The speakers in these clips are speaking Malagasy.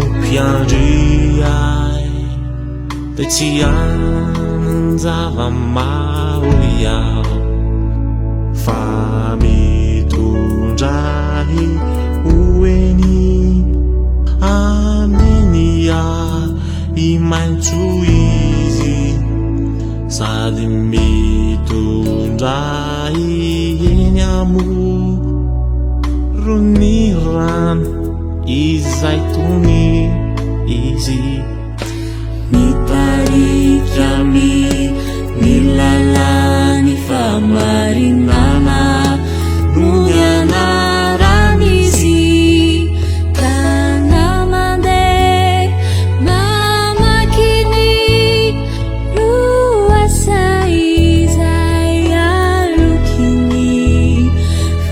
mpiandry ahy, dia tsy hanan-java-mahory aho, fa mitondra ahy ho eny amin'ny ahi-maitso Izy, sady mitondra ahy eny amoron'ny rano izay tony Izy. Mitarika amin'ny lalan'ny fahamarinana no ny anarany Izy, ka na mandeha mamaky ny lohasaha izay aloky ny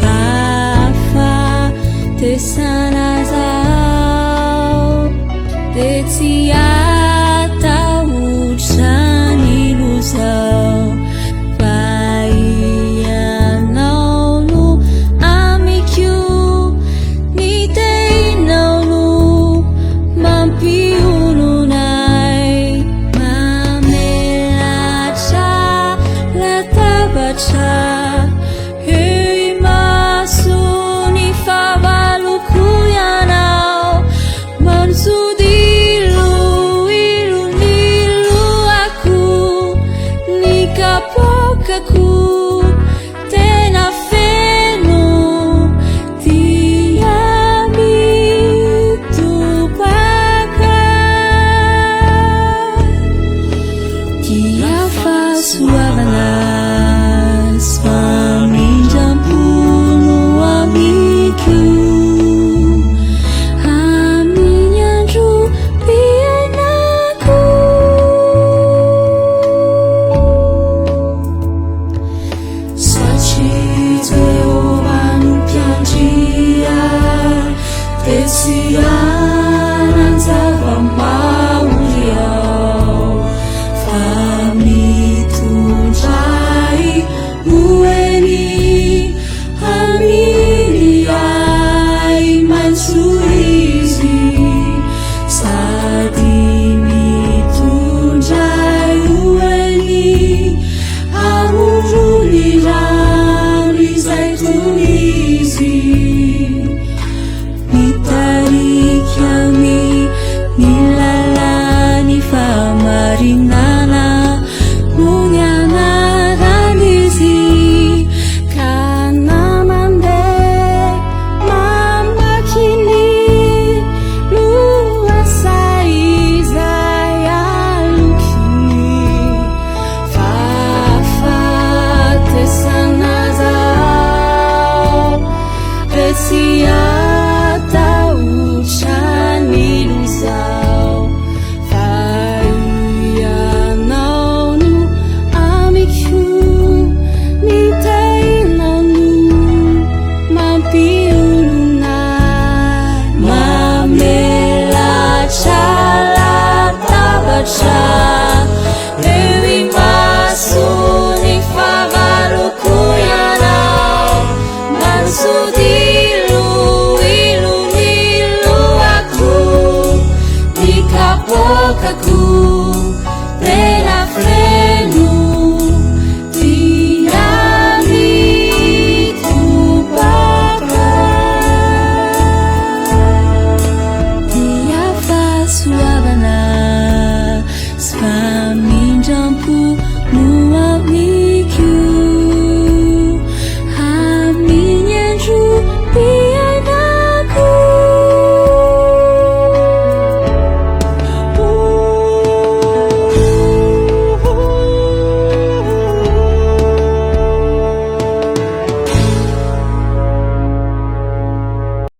fahafatesana aza aho, dia tsy hatahotra ny loza fa Ianao no amiko, ny tehinao no mampionona ahy, mamelatra latabatra eo imason'ny fahavaloko Ianao, Manosodiloilo ny lohako, ny kapoakako tena feno dia mitopaka. Dia fahasoavana sy famindram-po no amiko amin'ny androm-piainako. Satria Jehovah no mpiandry ahy, dia tsy hanan-java-mahory aho, fa mitondra ahy ho eny amin'ny ahi-maitso Izy, sady mitondra ahy ho eny amoron'ny rano izay tony Izy. Mitarika amin'ny lalan'ny fahamarinana no ny anarany Izy, ka na mandeha mamaky ny lohasaha izay aloky ny fahafatesana aza aho, dia tsy hatahotra ny loza aho, fa Ianao no amiko, ny tehinao no mampionona ahy. Mamelatra latabatra eo imason'ny fahavaloko Ianao, manosodiloilo ny lohako, ny kapoakako.